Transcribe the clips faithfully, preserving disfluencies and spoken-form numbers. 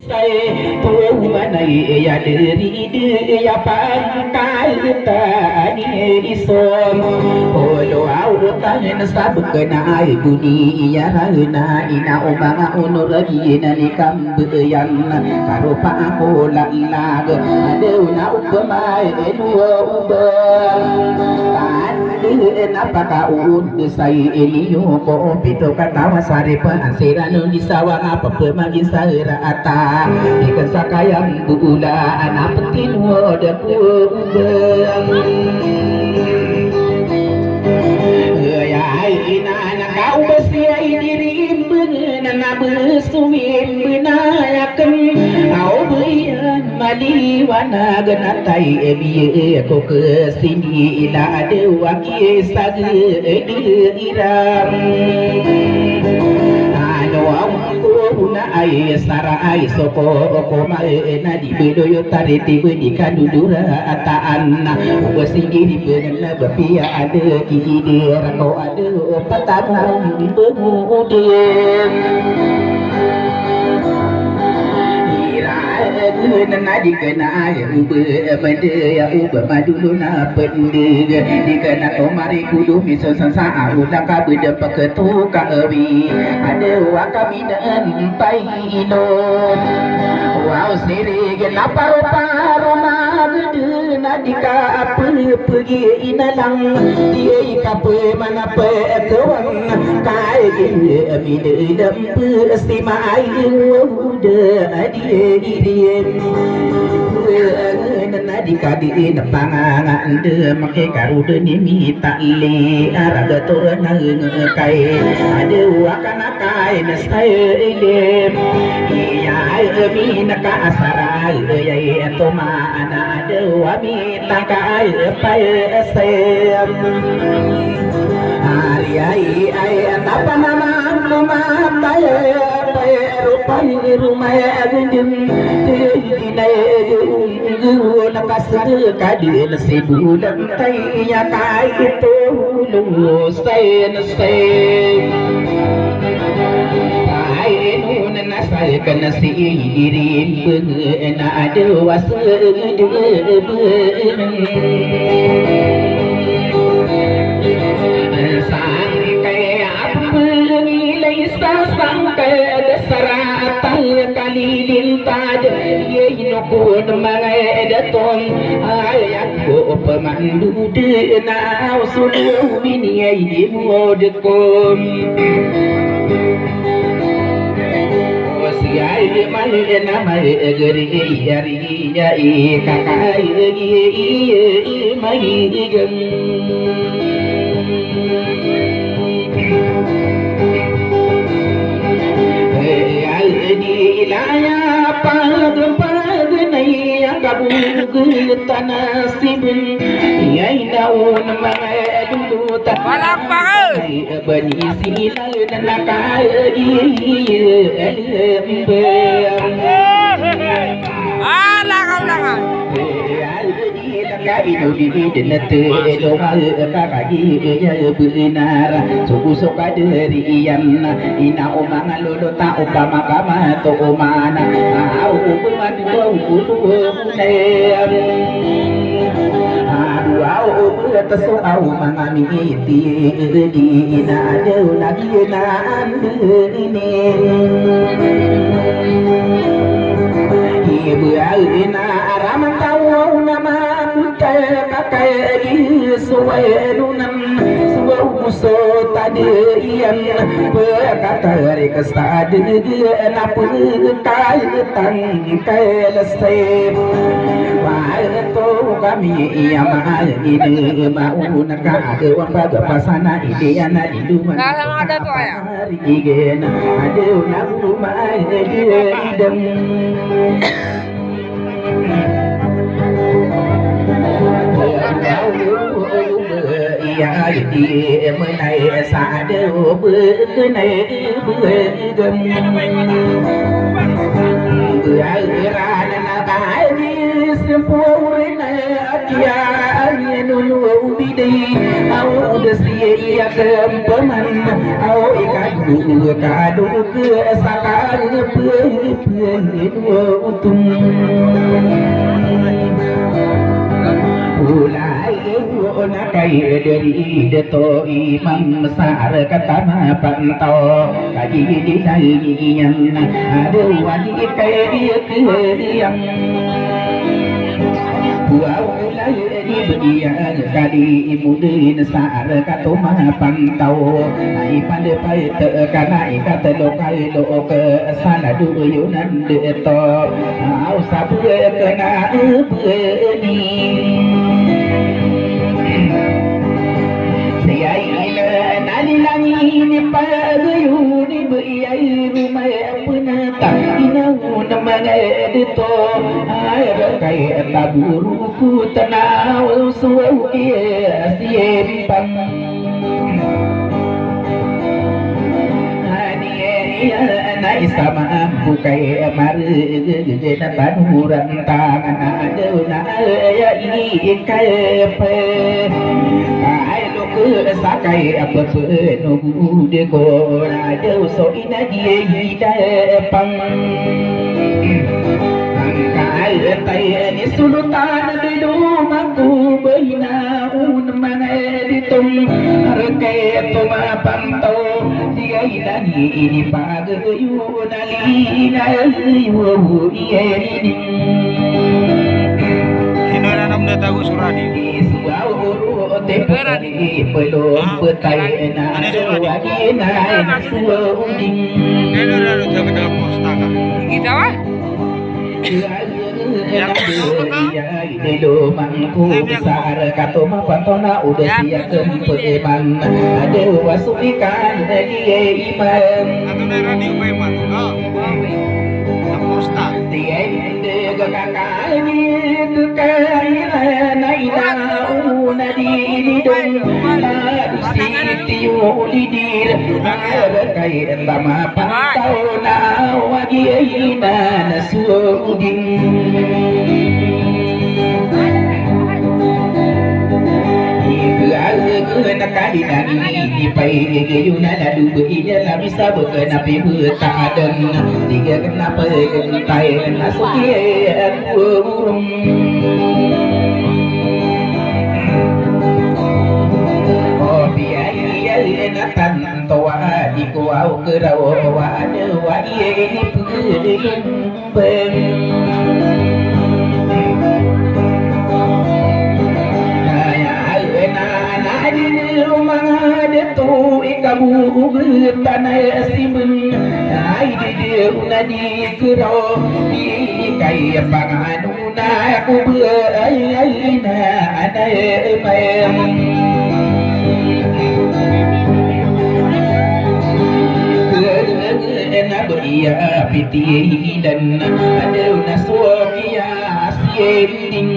Sai to manay iya diri di iya pangkaitan iso. Olo aw tangen sabken ay buni iya rana ina o manga onor iyan i kambeyan. Karopa ako lalag adew na opama eno oba. Tandi na pakaon Sai iniyo ko opito katawa saripa siran o di sawa a pepemagi sa ira ata. Di kasakayang bula anak petino da ko ubang. Ay ina anak ka ubas ya ini rimbengen na besuwim benayaken. Au beyan maliwanag na tay ebiye ko kesini ila adew a Isag iram. Ano angko na ay sara ay soko ko maen a di bedoyo tariti bedi kadudura ataan. Ubas i di di bengen na bepiya ade ki idi rako ade patamong bemudem. Ira ade na di kena ay ube mede ya ube madulu na Pendig di kena tomari kudu miso sasa a ulang ka beda peketu ka ewi. Ade wa kami na entai ino. Wow siri gena paro-paro magede na di ka ape pegi inalang. Di kape mana pe ekewan kai gende emide idem pe estima ai wow de adi adi. Nadi kadi na panganga ende maki karude ni mita li araga turun na kai ade wakana kai na sai ende. Iya emi na ka asara iya iya toma ana ade wami tangka ai pai esem. Ari ai ai tapa nama mama pai pai rupai rumai agundum. Di nai adu adu na kasar kadi na sibulan tai iya kai itu lu sai na sai. Pai nu na Asal ka na si iri benge na ade wasa ede benge. Sangkai apa nilai sa sangkai ada saratan kalilintad. Ye inokon mangay daton ayat ko pemandu de na usul mini ay imod. Kon. O siyay di mali na mali geri yari ya i kakay gi i mali gem. Ay di ilaya pag pag na iya kabugu tanasibin. Iyay na un mangay dudu ta. Palakpakan. Bani sila na nakaembe. Ala ka ulangan. Ka ino di di nete do ma ka ka di ya benar. Suku soka dari iyan ina o manga lolo ta o pama kama to o mana. Au o pemadu au o Aduaw o betaso aw manga miti di ina adew lagi na andini. Ibu aw ina araman taw aw nama kutay kakay di suway lunan suway uso tadi iyan pekatari kestadi na pekay tangkay lesen. Maito kami iya maal ini mauna ka ade wang baga pasana ini ana iluman. Kalang ada tu aya. Hari igen ade una rumah ede idem. Iya ede menai sa ade obe kenai. Beranan na kani sempurin kiya nunu ubidai au uda siya iya kempeman au ikan Ka dok sa ka pepenotom. Ulay o na kay deri dato i mamesar ka tama pantaw. Kaji di sa iyan na ado wadi kay kiyang. Buaw Di beriyan kadi imodin sa rekato mapantaw. Ay pandepay te kana ikatelo kay lo ke sana duyo nan deto. Aw sabe kena beni. Siyay ina nalilangi ni pagayo ni beyay rumay. Penata inaw na manged to, ay rekay taboro ko tanaw so kiya siyempang. Ani iya na isa mambo kay mareg na tanoran tangan adaw na aya ikay pe. Ay Sakay a pepenogod ko radaw so ina di idapang. Angka ay tay ni solotan di do mako binaon manged to. Rekay to mapantaw di ay lagi ini pagayo. Kino ran om da tago so radio? Kino ran o tago da posta ka? Kita, wa? Yan. Ilo mangko sa rekato mapantaw na oda siya kempeman. Ade wa sulikan adi imam. Ato na radio pa iman. Oh. Sa posta. Tiyan de kakani de kaila na ina una di lidong. Adu si tiyo lidir. Ay, rekay tama pantaw na wagi ina na Soding. Ikalek na kalinan ini pay igeyo na lalo ini na bisa bek na pibetadan. Tiga kena pegentay na suki burung. Oh, biaya na tan Towa di ko aw keraw wa ada wa iya ini pegedegen beng. Naya alena na di rumah detu ikabu ugetan simben. Ay di di una di keraw di kay panganu Na aku bena anay mayam. Kena beriya piti idan adaw na sokiya siyending.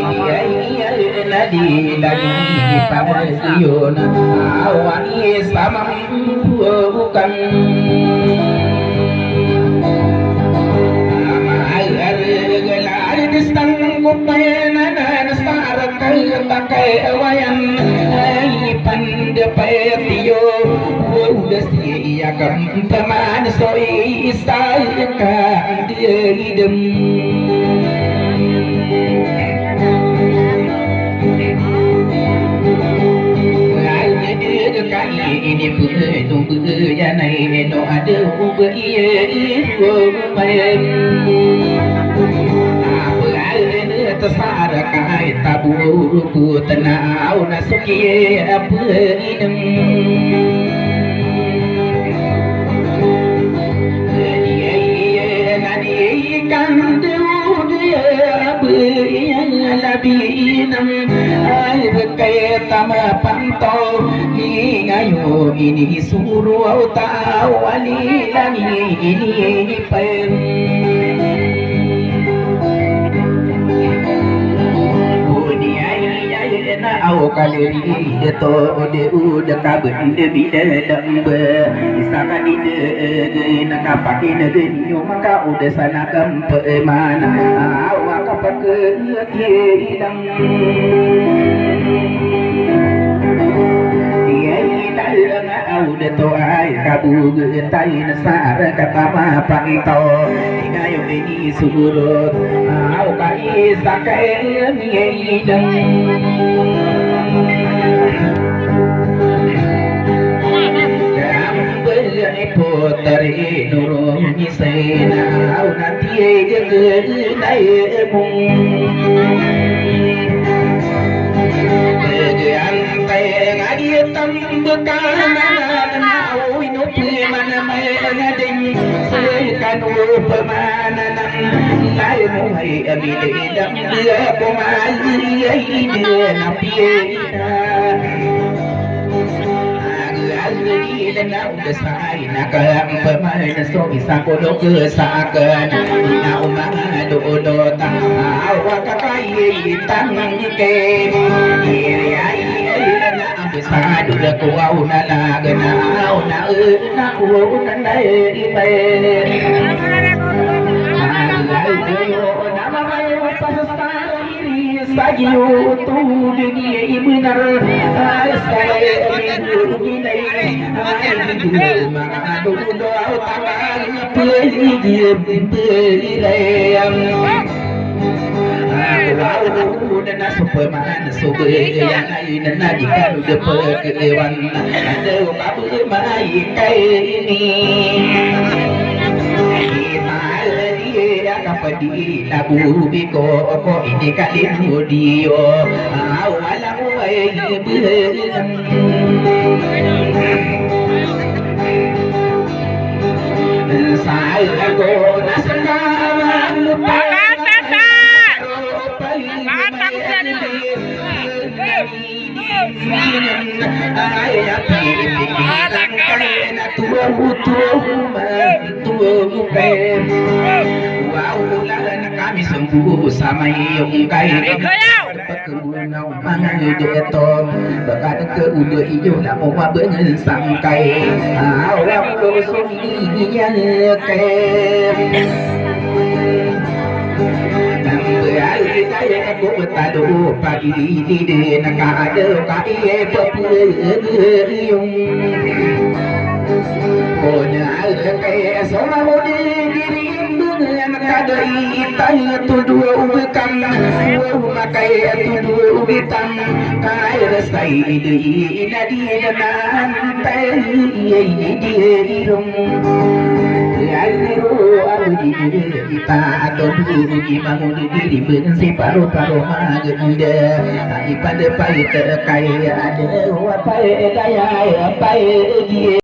Iya, iya, na di lagi di pamasiyon awa isamang Bukan. Mahal di sanggup mayanan sa rakal takay awayan. Ay pandapay tiyo. Udas iya kam paman so isa ka. Idem. Ngal ngedeg kami ini pegedong begeyanay no ada ubeiye iwomay. Apa alene tesar kai tabur ku tenau na sukiye apa inem. Iya, iya, nadi ikan deu dia berian labi inem. Ay bekai tama panto. Ingayo ini suru au tawali lagi ini pen. Budi ai ai na au kaleri deto de uda kaben de bida dambe. Isa kadi de de na kapaki de de nyo maka uda sana kampe mana. Au kapake kilang. Iya ina nga awd to ay kabogtay na sa rk a mapangitaw. Ingayo ini surot aw ka isa ka emiya idang. Kambal ipotari nurong isay na aw na Tig iyan a imo. Tig iyan a tig iyan a di tambk anan a ino pman a manga ding sii kano pman anan a imo ay a bididam a komali ay di na piya. Ag ag di na Sa ina ka pman so isa ko dok sa akn, ina o manga dodot a awa ka kaitang ke. Iri ay ina a ambassador ko aw na lagn a aw na ina ko na na iba. Ag ag di na manga pasasar Sa giyoto di di ibenar, ay sa giyoto di na ibenar, ay di di manga dodo aw taman peligiyan peligiyan. Ako aw na na so pman so beligiyan ay na na di kano di peligiyan. Anda o kabuli maikay ini. Kita di Kapadi na bubi ko ko ini ka di budiyo. Aw wala ko ay beligiyan. Sa ko na sa ka. Makatata. Makatata. Ay, ay, ay, ay, na tuwa, tuwa, tuwa, tuwa, tuwa. Wow, wala na kami sungguh sama iyo kay. Ikaw. Pagkauna, manga ito, baka nagkaulo iyo na umabangan sangkay. Awa ko so iya kay. Nang beralay tayo ko tado pag-ibig na kaado ka iya papalagay. Kona kay so mawdi diri imbang na kada itay tudo ubikam. Makay tudo ubitam. Kay rasa ini di ina di na nantay ini di irom. Ay ro abdi di Ita ato di di mangudi di di bensi paro-paro magenda. Ipanda paita kaya ada wapai daya wapai di.